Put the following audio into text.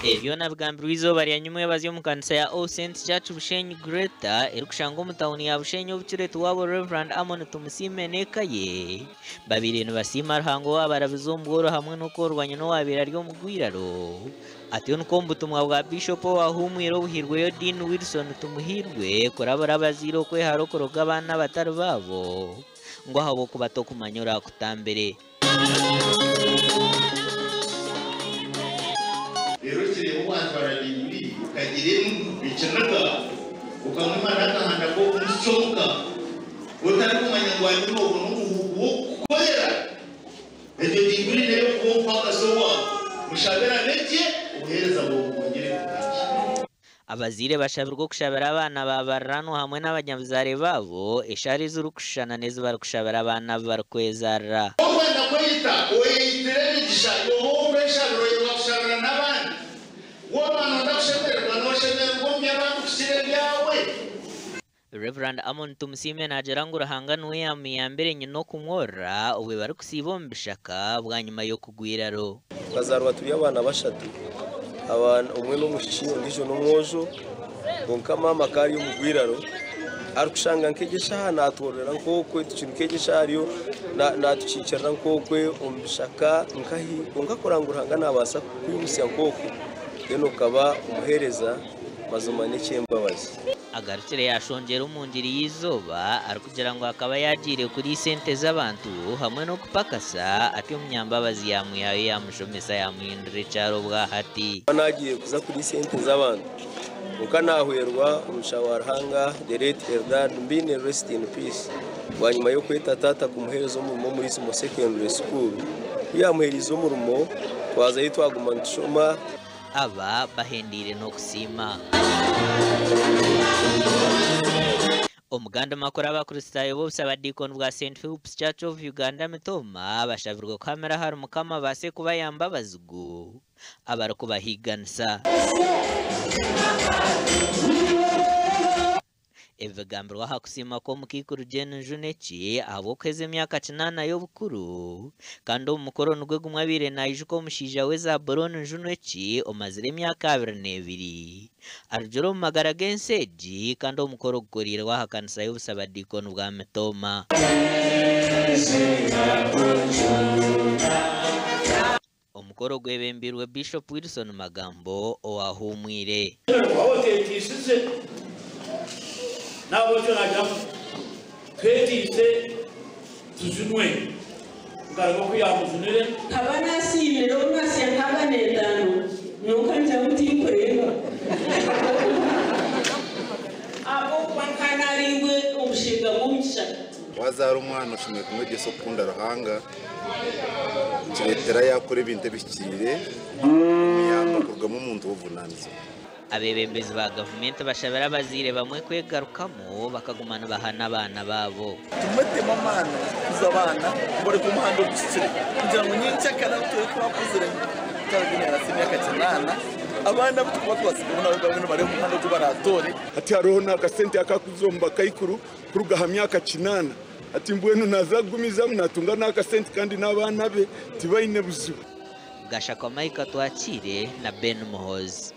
Ebyo bigambirwe izooba rya nyimwebazi omu kanisa ya All Saints Church Bushenyi Greater erikushangwa omu tawuni ya Bushenyi obukireeti waabo Rev Amon Tumusiime n'eka ye babaire nibasiima Ruhanga owabarabize omu bworo hamwe n'okworwanya n'owabaire ari omu gwiraro atyo nikwo omu butumwa bwa Bishop owahumwire obuhirweyo Dean Wilson Tumuhirwe kurabura abazaire okwehara okuroga abaana abatari baabo ngu ahabw'okuba tokumanya orakutambire. Rero kireba watwara diguri ukagira ekinaga ukamwima n'akahanda k'okumucomuka otarikumanya ngu anyuma obwo n'omuhugu w'okukorera ekyo diguri nayo kuba omupakasi owawe mushabira betye obuheereza bwongere kugaki. Abazaire bashabirwa okushabira abaana babaranwa hamwe n'abanyabuzaare baabo eshara ezirikushushana n'ezi barikushabira abaana abu barikwezarira. Okwenda kweyita oyeyitire emigisha yoba okweshabira oyebwa kushabira n'abandi. Woba nonda kushemererwa noshemererwa omu by'abandi kukira ebyawe. Reverend Amon Tumusiime naagira ngu Ruhanga niwe yamuyambire nyina okumworora obwe barikusiiba omu bishaka bwanyima y'okugwiraro. Tukazarwa turi abaana bashatu. Abaana omwe n'omushiki ondiijo n'omwojo konka maama akaba ari omu gwiraro arikushanga nk'egyeshaha natwororera nk'okwe tukiri nk'egyeshaha ariyo natukiikirira nk'okwe omu bishaka nkahi konka kuranga ngu Ruhanga nabaasa kukwimusya nk'okwe then okaba omuheereza mazima n'ekyembabazi. Agarukire yashongyera omu ngiri y'izooba arikugira ngu akaba yagiire kuri sente z'abantu hamwe n'okupakasa ati omunyambabazi yamwihayo yamushomesa yamuhindura ekyaro bwahati. Nagiye kuza kuri sente z'abantu konka nahwerwa omusha wa Ruhanga the late Eldad Mbine rest in peace bwanyima y'okweta tata kumuheereza omurimo muri Isimo Secondary School yamuheerize omurimo twazayo twaguma nitushoma. Aba bahendeire n'okusiima. Omuganda makuru abakristaayo b'obusabadiikoni bwa St Philip's Church of Uganda Mitooma bashabirwe kuhamira ahari Mukama baase kubayamba abazigu abarikubahiiganisa. Ebigambirwe aha kusiima kw'omukaikuru Jane Njuneki ahabw'okuheza emyaka 8 y'obukuru kandi omu mukoro nigwe gumwe abaire naijuka omushaija we Zaburoni Njuneki omazire emyaka 22 arugire omu magara g'ensi egi kandi omukoro gukoreirwe aha kanisa y'obusabadiikoni bwa Mitooma. Omukoro gwebembirwe Bishop Wilson Magambo owahumwire. Nabo twetiise tujunwe ngaraba kuyamujunire nkaba nasiimire omwasya nkaba n'etaano nonka nja mutinkureba ahabw'okuba nkanaribwe omushinga gw'omukishaka. Wazaara omwana oshemereire kumwegyesa okukunda Ruhanga kireetera yakora ebintu ebihikiriire kumuyamba kurugamu omuntu w'obuvunaanizibwa. Abebembezi ba gavumenti bashabira abazaire bamwe kwegarukamu bakaguma nibahana abaana baabo. Tumwetema amaani kukuza abaana kubareka omuhanda oguhikire kugira ngu nyenkyakara tube twakuzire twaragumya emyaka 8 abaana abu tukuba twasigaho nabo babe bari omu muhanda ogu baraatore. Hati hariho n'akasente akakuza omu bakaikuru kuruga aha myaka 8 ati mbwenu naza kugumizamu natunga n'akasente kandi n'abaana be tibaine buzibu. Gashakwa Mike Twakire na Ben Muhozi.